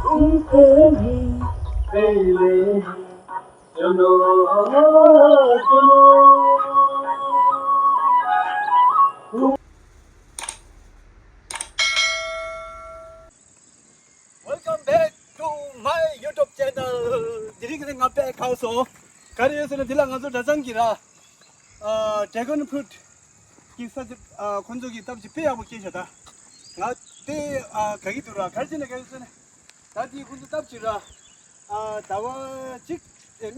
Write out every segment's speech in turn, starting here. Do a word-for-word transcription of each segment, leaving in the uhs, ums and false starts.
Welcome back to my YouTube channel. དེ་རིང་ང་དཔེ་ཁག་སོང་། ག་རེ་ཡོད་ཟེར་ན་འདི་ལ་ང་ཚོ་གྲྭ་ཚང་གི་ར། ཨ། dragon fruit གི་ས་ཆ། ཨ། ཁོང་ཚོ་གི་སྟབས་ཀྱིས་དཔེ་ཡག་པོ་སྐྱེས་ཤག་ད། ང་དཔེ་ཨ་དགའ་གི་འདུག་ར། ག་རེ་བྱས་ན་དགའ་གི་ཟེར་ན། ད་དེ་ཁོང་ཚོ་སྟབས་ཀྱིས་ར། ཨ། ཟླ་བ་གཅིག་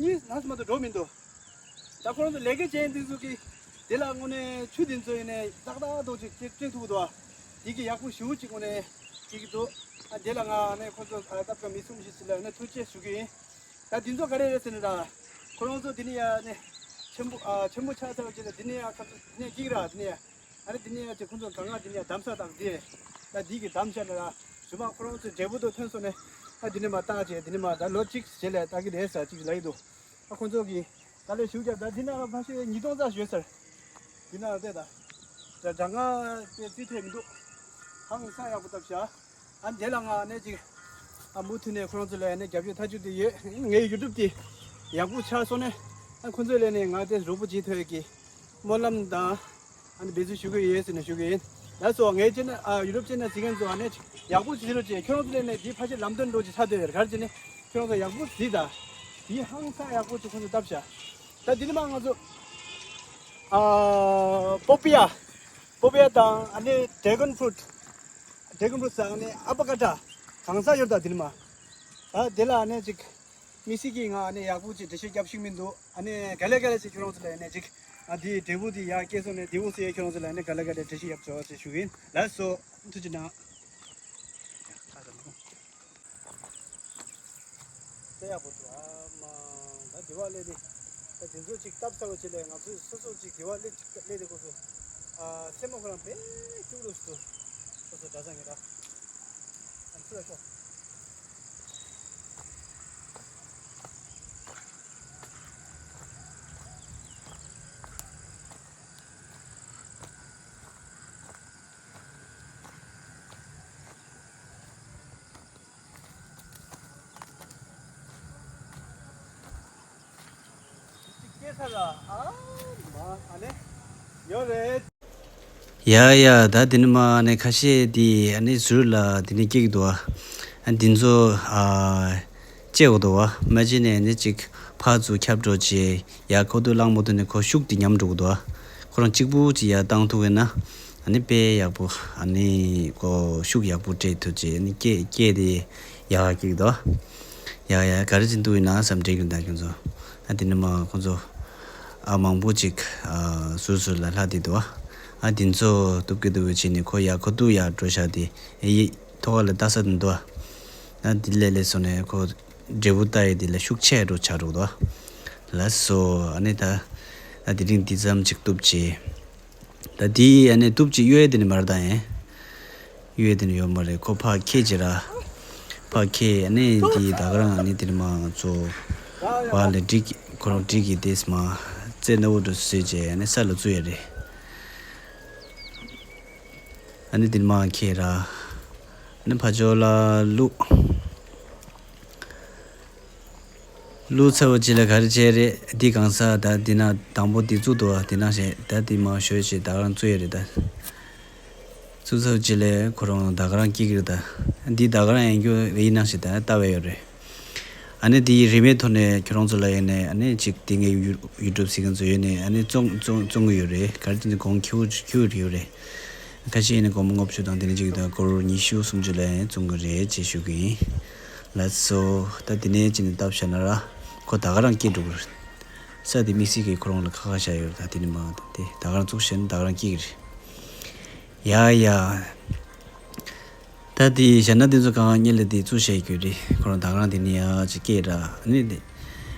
གཉིས་ནང་ཚོ་མ་གཏོགས་འགྲོ་མི་འདུག་ད་ཁོ་རང་ཚོ་ལས་ཀ་བྱེད་མཁན་དེ་ཚོ་གིས་དེ་ལ་དངོས་གནས་ཆུ་དེ་ཚོ་ཡིན་ནའི་ཏག་ཏག་ཏག་ཅིག་སྤྲད་སྤྲད་ཐུབ་ཀྱི་འདུག་ཨ། དེ་གི་ཡག་པོ་ཞེ་པོ་ཅིག་དངོས་གནས་སྐྱེ་གི་འདུག་ཨ། དེ་ལ་ང་ནས་ཁོ་ཚོ་ཨ་སྟབས་ཀྱིས་མི་གསུམ་བཞི་ཅིག་ལ་ནས་ཐུགས་རྗེ་ཞུ་གི་ཡིན། ད་དེ་ཚོ་ག་རེ་རེད་ཟེར་ན་ར། ཁོ་རང་ཚོ་དེ་ནས་ཡ་ནས་ཆེན་པོ་ཨ་ཆེན་པོ་ཆགས་ཚར་བ་ཅིག་ལ་དེ་ནས་ཡ་ཁ་ཚོ་དེ་ནས་སྐྱེ་གི་ར། དེ་ནས་ཡ། ཨ་ནི་དེ་ནས་ཡ་ཅིག་ཁོང་ཚོ་གང་ག་དེ་ནས་ཡ་འདམ་ས་དང་དེ་རེད། ད་དེ་གི་འདམ་ས་ནས་ར། གཞུག་མ་ཁོ་རང་ཚོའི་འབྲས་བུ་དེ་ཐོན་སོང་ནས། ཨ། དེ་ནས་མར་བཏགས་བྱས་དེ་ནས་མར་ད་ལོ་གཅིག་རྗེས་ལ་བཏགས་ཀྱི་རེད་ཟེར་ཅིག་ལབ་ཀྱི་འདུག་ཨ། ཁོང་ཚོ་གིས་དཀའ་ལས་ཞེ་པོ་བརྒྱབ། ད་དེ་ན་ཕལ་ཆེར་ཉིས་སྟོང་ཙམ་ཡོད་ཟེར། དེ་ན་བལྟས་ད། ད་གྲང་ངར་དཔེ་རྩི་ཐེབས་མི་འདུག་ཧང་སང་ཡག་པོ་བཏབ་ཤག་ཨ། དེ་ལ་ང་ནས་ཅིག་ཨ། མུ་མཐུད་ནས་ཁོ་རང་ཚོ་ལ་ཡ་ནས་རྒྱབ་སྐྱོར་ཐག་ཆོད་དེ་ཡོད། ངའི་ཡུ་ཊུབ་དེ་ཡག་པོ་ཆགས་སོང་ནས། ཨ། ཁོ་ཚོ་ལ་ནས་ང་དེ་རོགས་པ་བྱེད་ཐུབ་ཡག་གི་སྨོན་ལམ་དང་། ཨ་ནི་འབད་བརྩོན་ཞུ་གི་ཡོད་ཟེར་ནས་ཞུ་གི་ཡིན། ལགས་སོ། ངའི་ཅེ་ནལ། ཨ། ཡུ་ཊུབ་ཅེ་ནལ་གཟིགས་མཁན་ཚོ་ཨ་ནི་ཡག་པོ་བྱེད་རོགས་བྱེད། ཁྱོད་རང་ཚོ་ལ་ནས་འདི་ཕལ་ཆེར་ལམ་སྟོན་འདྲ་ཅིག་ཆགས་བསྡད་ཡོད་རེད། ག་རེ་བྱས་ནས་ཁྱོད་རང་ཚོ་ཡག་པོ་གཟིགས་དང་། དེ་ཧང་སང་ཡག་པོ་ཅིག་ཁོ་ཚོས་བཏབ་ཤག་ད་འདི་ནས་མར་ང་ཚོ། ཨ། པོ་པི་ཡ། པོ་པི་ཡ་དང་ཨ་ནི་dragon fruit། dragon fruit ཟེར་ཨ་ནི་ཨ་བ་ཀ་ཌོ། གང་ས་ཡོད་ད་འདི་ནས་མར། ད་དེ་ལ་ཨ་ནི་ཅིག་དམིགས་བསལ་གྱིས་ང་ཨ་ནི་ཡག་པོ་ཅིག་འགྲེལ་བཤད་རྒྱབ་ཤེས་མི་འདུག་ཨ་ནི་ག་ལེ་ག་ལེ་ཟེར་ཁྱོད་རང་ཚོ་ལ་ཨ་ནི་ཅིག་ཨ། འདིའི་འབྲས་བུ་འདི་ཡར་སྐྱེས་སོང་ནས་འདི་འོ་ཟེར་ཁྱོད་རང་ཚོ་ལ་ཨ་ནི་ག་ལེ་ག་ལེ་འགྲེལ་བཤད་རྒྱབ་ཆོག་ཅེས་ཞུ་གི་ཡིན། ལགས་སོ། ཐུགས་རྗེ་གནང་། དཔེ་ཡག་པོ་འདུག་ཨ་མ། ད་དེ་བ་སླེབས་ཏེ། ད་དེ་ཚོ་ཅིག་བཏབ་ཚར་བ་ཅིག་ལས་ང་ཚོས་སོ་སོ་ཅིག་དེ་བ་སླེབས་ཅིག་སླེབས་ཏེ་ཁོ་ཚོ། ཨ། སེམས་པ་ཁོ་རང་དཔེ་སྐྱིད་པོ་འདུག་ཁོ་ཚོ་གྲྭ་ཚང་གི་ར། ཨ། ཚུར་ལ་ཤོག་ཡ་ཡ། ད་འདི་ནས་མར་ཨ་ནི་ཁ་ཤས་འདི་ཨ་ནི་ཟུར་ལ་འདི་ནས་སྐྱེ་གི་འདུག་ཨ། ཨ། འདི་ཚོ། ཨ། བཅད་དགོས་འདུག་པ། མ་བཅད་ནས་ནི་ཅིག་ཕར་ཚུར་ཁྱབ་འགྲོ་བྱས། ཡར་ཁ་ཐུག་ལངས་མ་ཐུབ་ནས་ཁོ་ཤུགས་དེ་ཉམས་འགྲོ་གི་འདུག་པ། ཁོ་རང་གཅིག་པུ་ཅིག་ཡར་བཏང་ཐུབ་ཀྱི་ན། ཨ་ནི་དཔེ་ཡག་པོ། ཨ་ནི་ཁོ་ཤུགས་ཡག་པོ་སྤྲད་ཐུབ་བྱས། ཨ་ནི་སྐྱེ་སྐྱེ་དེ་ཡག་གི་འདུག་པ། ཡ་ཡ། ག་རེ་བྱེད་འདུག་ཡིན་ན་བསམ་དྲན་གྱི་འདུག་ཁྱོད་ཚོ། ཨ། འདི་ནས་མར་ཁོང་ཚོ། ཨ། མང་པོ་ཅིག་ཨ། ཟུར་ཟུར་ལ་ལྷག་བསྡད་འདུག་པ། ཨ། འདི་ཚོ་གཏུབ་ཀྱི་འདུག་བྱས་ནས་ཁོ་ཡར་ཁ་ཐུག་ཡར་འགྲོ་ཤག་དེ། ཨེ། ཡི། ཐོག་ཁ་ལ་ལྟ་ས་དེ་འདུག་པ། ཨ། འདི་ལས་ལས་སོང་ནས་ཁོ་འབྲས་བུ་ལྟ་ཡས་དེ་ལ་ཤུགས་ཆེ་རུ་ཆགས་འགྲོ་གི་འདུག་པ། ལགས་སོ། ཨ་ནི་ད། ཨ། དེ་རིང་འདི་ཙམ་ཅིག་གཏུབ་བྱས། ད་འདི་ཨ་ནི་གཏུབ་བྱས་གཡུག་ཡས་དེ་ནས་མར་བཏང་ཡིན། གཡུག་ཡས་དེ་ནས་ཡོད་མ་རེད། ཁོ་ཕར་འཁྱེར་བྱས་ར། ཕར་འཁྱེར། ཨ་ནི་འདི་ད་ག་རང་ཨ་ནི་དེ་ནས་མར་ང་ཚོ་བར་ལ་སྒྲིག་ཁོ་རང་སྒྲིག་གི་དེས་མར་རྩེ་ནག་པོ་འདྲ་བཟོས་བྱས་ཨ་ནི་ས་ལ་བཙུགས་ཡས་རེད། ཨ་ནི་དེ་ནས་མར་འཁྱེར་ར། ཨ་ནི་ཕར་ཕྱོགས་ལ་བླུགས། བླུགས་ཚར་བ་ཅིག་ལ་ག་རེ་བྱས་རེད། འདི་གང་ཟག་ད་འདི་ན་དང་པོ་འདི་བཙུགས་འདུག་པ། འདི་ན་བྱས་ད་འདི་མར་ཞོད་བྱས་ད་ག་རང་བཙུགས་ཡས་རེད་ད། བཙུགས་ཚར་བ་ཅིག་ལ་ཁོ་རང་ད་ག་རང་སྐྱེ་གི་རེད་ད། འདི་ད་ག་རང་ཡིན་རྒྱུ་ཡིན་ན་བྱས་ད་ལྟ་བས་ཡོད་རེད། ཨ་ནི་འདི་རིན་མེད་ཐོག་ནས་ཁྱོད་རང་ཚོ་ལ་ཡིན་ནས་ཨ་ནི་ཅིག་འདི་ངའི་ཡུ་ཡུ་ཊུབ་གཟིགས་མཁན་ཚོ་ཡོད་ནས་ཨ་ནི་བཙོང་བཙོང་བཙོང་གི་ཡོད་རེད། ག་རེ་བྱས་ནས་གོང་ཁེ་པོ་ཁེ་པོ་རེད་ཡོད་རེད། ཁ་ཤས་ཡིན་ན་སྒོར་མོ་ལྔ་བཅུ་དང་དེ་ནས་གཅིག་དང་སྒོར་ཉི་ཤུ་སུམ་ཅུ་ལ་ཡང་བཙོང་གི་རེད་ཅེས་ཞུ་གི་ཡིན། ལགས་སོ། ད་དེ་ནས་ཅི་ནས་བཏབ་བཞག་ན་ར་ཁོ་ད་ག་རང་སྐྱེ་འགྲོ་གི་རེད། ས་དེ་དམིགས་བསལ་གྱིས་ཁོ་རང་ལ་ཁ་ཁ་བཞག་ཡོད་རེད། ད་དེ་ནས་མ་དེ་ད་ག་རང་བཙུགས་བཞག་ན་ད་ག་རང་སྐྱེ་གི་རེད། ཡ་ཡ། ད་དེ་བཞག་ན་དེ་ཚོ་གང་གཉིས་ལ་དེ་བཙུགས་བཞག་གི་རེད། ཁོ་རང་ད་ག་རང་དེ་ནས་ཡ་ཅིག་སྐྱེ་ར་ནི་དེ།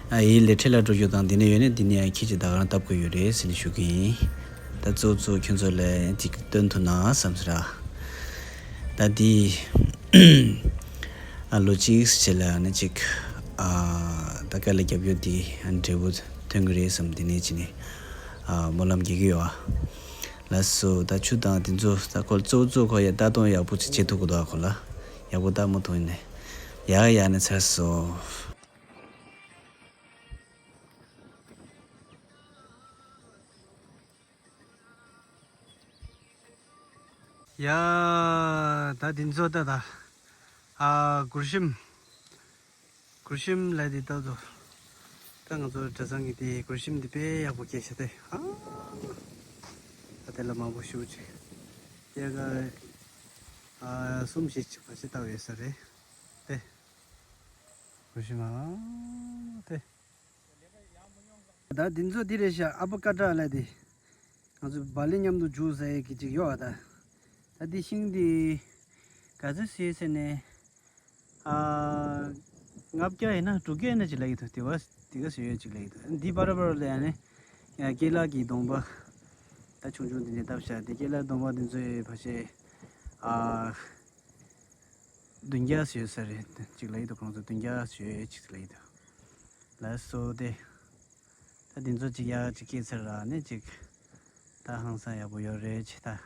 ཨ་ཡི་ལས་འཕྲལ་ལ་འགྲོ་རྒྱུ་དང་འདི་ནས་ཡོད་ནས་འདི་ནས་ཡང་ཁྱེད་ཀྱིས་ད་ག་རང་བཏབ་དགོས་ཡོད་རེད་ཟེར་ནས་ཞུ་གི་ཡིན། ད་གཙོ་གཙོ་ཁྱོད་ཚོ་ལ་ཅིག་སྟོན་ཐུབ་ན་བསམ་ཟེར་ར། ད་འདི་ཨ་ལོ་གཅིག་རྗེས་ལ་ནི་ཅིག་ཨ་ད་དཀའ་ལས་རྒྱབ་ཡོད་འདི་ཨ་འབྲས་བུ་ཐོན་གི་རེད་བསམ་འདི་ནས་ཅི་ནས་ཨ་སྨོན་ལམ་རྒྱག་གི་ཡོད་ཨ། ལགས་སོ། ད་ཆུ་དང་འདི་ཚོ་ད་ཁོ་གཙོ་གཙོ་ཁོ་ཡ་ལྟ་སྟངས་ཡག་པོ་ཅིག་བྱེད་ཐུབ་གི་འདུག་ཨ། ཁོ་ལ་ཡག་པོ་ལྟ་མ་ཐུབ་ཡིན་ནས། ཡ་ཡ་ནི་ཚར་སོང་། ཡ། ད་འདི་ཚོ་ད་ད། ཨ། གུར་ཤམ། གུར་ཤམ་ལ་འདི་ལྟ་ཚོ། ད་ང་ཚོ་གྲྭ་ཚང་གི་དེ་གུར་ཤམ་འདི་དཔེ་ཡག་པོ་སྐྱེས་ཤག་སྟེ། ཨ། ད་དེ་ལ་མང་པོ་ཞུ་ཅིག་ཡ་ག་ཨ། གསུམ་བཞི་ཅིག་ཕལ་ཆེར་ལྟ་བ་ཡོད་ས་རེད། དེ། གུར་ཤམ་ཨ། དེ། ད་འདི་ཚོ་འདི་རེད་ཤག་ཨ་བོ་ཀ་ཌོ་ལ་དེ། ང་ཚོ་བ་ལི་མཉམ་དུ་འཇུ་ཟ་ཡས་ཀྱི་ཅིག་ཡོད་ཨ་ད། ད་འདི་ཤིང་འདི་ག་ཚོད་ཟེར་ཟེར་ནས། ཨ། ལྔ་བརྒྱ་ཡིན་ན་དྲུག་བརྒྱ་ཡིན་ན་ཅིག་ལབ་ཀྱི་འདུག་དེ་བ་དེ་ག་ཟེར་ཡས་ཅིག་ལབ་ཀྱི་འདུག་འདི་བར་བར་ལ་ཡང་ནི། ཡང་ཀེ་ལ་གི་སྡོང་པ། ད་ཆུང་ཆུང་འདི་ནས་བཏབ་བཞག་དེ་ཀེ་ལ་སྡོང་པ་འདི་ཚོའི་ཕལ་ཆེར། ཨ། བདུན་བརྒྱ་ཟེར་ཡོད་ས་རེད། གཅིག་ལ་ཡིན་འདུག་ཁོང་ཚོ་བདུན་བརྒྱ་ཟེར་ཡོད་གཅིག་ལ་ཡིན་འདུག་ལགས་སོ་དེ། ད་འདི་ཚོ་གཅིག་ཡག་གཅིག་སྐྱེས་ཚར་ར་ནི་གཅིག་ད་ཧང་སང་ཡག་པོ་ཡོད་རེད་ཅེས་ད།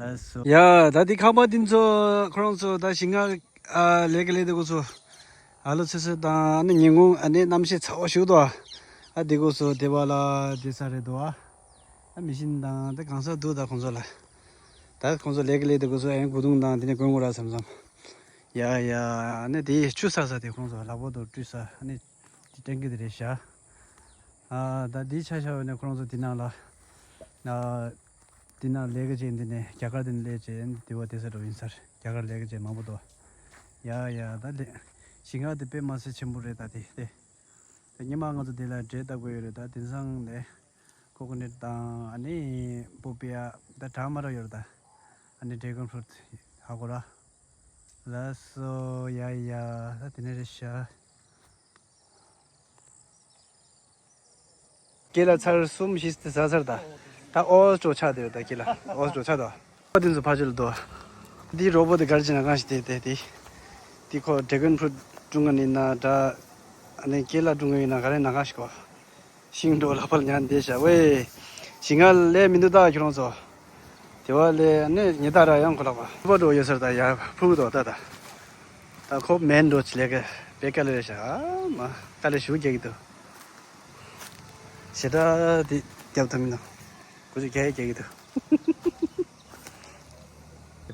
ལགས་སོ། ཡ། ད་འདི་ཁང་པ་འདི་ཚོ་ཁོ་རང་ཚོ་ད་ཞིང་ཁ། ཨ། ལས་ཀ་ལས་དེ་ཁོ་ཚོ། ཨ་ལོ་ཚོད་ཚོད་དང་ནི་ཉིན་གུང་ཨ་ནི་གནམ་གཤིས་ཚ་བོ་ཞིག་འདུག་ཨ་འདི་ཁོ་ཚོ་དེ་བ་ལ་དེ་ས་རེད་འདུག་ཨ། ཨ་མི་ཤིན་དང་དེ་གང་ས་འདུག་ད་ཁོང་ཚོ་ལ། ད་ཁོང་ཚོ་ལས་ཀ་ལས་དེ་ཁོ་ཚོ་ཨེ་གུ་དུང་དང་དེ་ནས་གོན་དགོས་ར་བསམ་བསམ། ཡ་ཡ། ཨ་ནི་དེ་ཆུ་ས་ས་དེ་ཁོང་ཚོ་ལག་པ་དང་བཀྲུས་ས་ཨ་ནི་དེ་སྟོན་གི་དེ་རེད་ཤག་ཨ། ད་དེ་ཆ་བཞག་པ་ཡིན་ན་ཁོ་རང་ཚོ་དེ་ནང་ལ། ཨ། དེ་ནང་ལས་ཀ་བྱེད་འདི་ནས་རྒྱ་གར་དེ་ནས་སླེབས་བྱས་དེ་བ་དེ་ས་འགྲོ་ཡིན་ས་རེད། རྒྱ་གར་ལས་ཀ་བྱེད་མང་པོ་འདུག་ཡ་ཡ། ད་ལས་ཞིང་ཁ་དེ་དཔེ་མ་སྲིད་ཆེན་པོ་རེད། ད་དེ་དེ། ད་ཉི་མ་ང་ཚོ་དེ་ལ་འབྲས་བཏབ་དགོས་ཡོད་རེད། ད་དེང་སང་ནས་ཀོ་ཀོ་ནཊ་དང་ཨ་ནི་པོ་པི་ཡ་ད་གྲང་མ་རག་ཡོད་རེད། ད་ཨ་ནི་ཌེ་གོན་ཕུ་རུཊ་ཧ་གོ་ར། ལགས་སོ། ཡ་ཡ། ད་དེ་ནས་རེད་ཤག་ཀེ་ལ་ཚར་གསུམ་བཞི་དེ་ཟ་ཚར་ད། ད་ཨོ་སྤྲོ་ཆགས་དེ་ད་ཀེ་ལ་ཨོ་སྤྲོ་ཆགས་ད། ཨོ་དེ་ཚོ་ཕ་ཆོལ་དོ། འདི་རོ་པོ་དེ་གར་ཅི་ན་གང་ཞིག་དེ་དེ་དེ། དེ་ཁོ་ཌེ་གོན་ཕུ་རུཊ་སྲུང་གི་ནི་ན་ད། ཨ་ནི་ཀེ་ལ་སྲུང་གི་ཡིན་ན་ག་རེ་ན་གང་ཞིག་གོ། ཤིང་འགྲོ་ལག་པར་ཉར་འདེད་བྱ་བས། ཞིང་ང་ལས་མི་འདུག་ད་ཁྱོད་རང་ཚོ། དེ་བ་ལས་ནི་ཉི་ཟླ་ར་ཡང་ཁོ་ལག་པ་ཕུ་བ་འགྲོ་ཡོད་ཟེར་ད་ཡ་ཕུ་དོ་ད་ད། ད་ཁོ་མེན་འགྲོ་ཆི་ལས་ཀ་བེ་ཀ་ལེ་རེ་ཤ་ཨ་མ་ཀ་ལེ་ཞུ་རྒྱག་གི་འདུག་ཞེ་དྲག་དེ་རྒྱབ་ཐུབ་མི་འདུག་ཁོ་ཚོ་རྒྱག་ཡ་རྒྱག་གི་འདུག་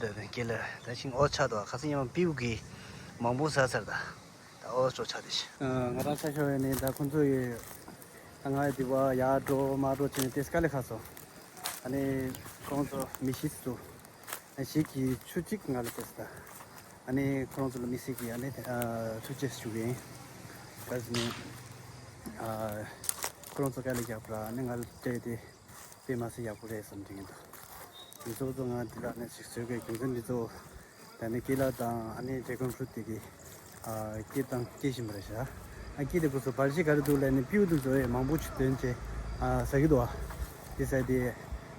དེ་ད་དེ་ཀེ་ལ་ད་ཤིང་ཨོ་ཆགས་འདུག་ཁ་སང་ཉི་མ་པིའུ་གི་མང་པོ་ཟ་ཚར་ད། ད་ཨོ་སྤྲོ་ཆགས་དེ་ཤི། ང་རང་ཆ་ཤོར་ཡོད་ནི་ད་ཁོང་ཚོ་ཡི་ད་ང་ཡི་དེ་བ་ཡར་འགྲོ་མར་འགྲོ་བྱས་ནས་ཏེ་དཀའ་ལས་ཁག་སོང་། ཨ་ནི་ཁོང་ཚོ་མི་ཤི་སུ། ཨ་ཞིག་གིས་ཆུ་གཅིག་ང་ལ་ཏེ་ད། ཨ་ནི་ཁོང་ཚོ་ལ་མི་སྲིད་ཀྱི་ཨ་ནི་ཨ་ཐུགས་རྗེ་ཆེ་ཞུ་གི་ཡིན། ག་ཟེར་ནས་ཨ་ཁོང་ཚོ་དཀའ་ལས་རྒྱག་པ་ཨ་ནི་ང་ལ་སྤྲད་དེ། དཔེ་མ་སྲིད་ཡག་པོ་རེད་བསམ་གྱི་ཡིན་ད། འདི་ཚོ་ཚོ་ང་འདི་ལ་ནས་ཞིག་བཟོས་པའི་རྒྱུ་མཚན་འདི་ཚོ། ད་ནི་ཀེ་ལ་དང་ཨ་ནི་ཌེ་གོན་ཕུ་རུཊ་དེ་གི་ཨ་སྐྱེ་དང་སྐྱེ་བཞིན་པ་རེད་ཤག་ཨ་སྐྱེ་དེ་ཁོ་ཚོ་བར་ཞིག་ག་རེ་འདུག་ལས་ནི་པིའུ་དེ་ཚོ་ཡང་མང་པོ་ཅིག་ཐོན་བྱས་ཨ་ཟ་གི་འདུག་ཨ་དེ་ཟ་དེ་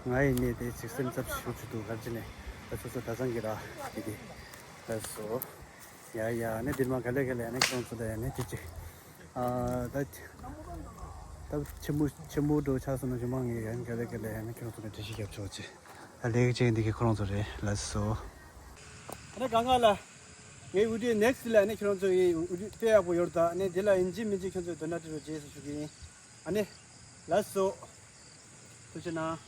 ང་ཡི་ནས་དེ་ཅིག་སེམས་འཚབ་ཞིག་ཞུ་ཆུ་འདུག་ག་རེ་བྱས་ནས་ད་སོ་སོ་ད་ཚང་གི་ར་དེ་དེ་ད་སོ་ཡ་ཡ་ནི་འདིར་མ་ག་ལེ་ག་ལེ་ནི་ཁྱོད་ཚོ་ལ་ཡ་ནི་དེ་ཅིག་ཨ་ད་ད་ཆེན་མོ་ཆེན་མོ་འགྲོ་ཆགས་སོང་ན་གཞུང་མང་ངེས་ཡང་ག་ལེ་ག་ལེ་ཡང་ཁྱོད་ཚོ་ལ་འགྲེལ་བཤད་རྒྱབ་ཆོག་ཅེས་ད་ལེགས་ཅན་འདི་གི་ཁོ་རང་ཚོ་རེད་ལ་སོ། ཨ་ནི་གང་ག་ལ་ངའི་ཝི་ཌིའོ་ནེག་སི་ལ་ནི་ཁྱོད་ཚོ་ཡི་ཝི་ཌིའོ་དཔེ་ཡག་པོ་ཡོད་ད་ནི་འདི་ལ་ཡིན་གཅིག་མིན་གཅིག་ཁྱོད་ཚོ་དོན་དག་དྲི་རོགས་རྗེས་སུ་ཞུ་གི་ཡིན། ཨ་ནི་ལ་སོ། ཐུགས་རྗེ་གནང་།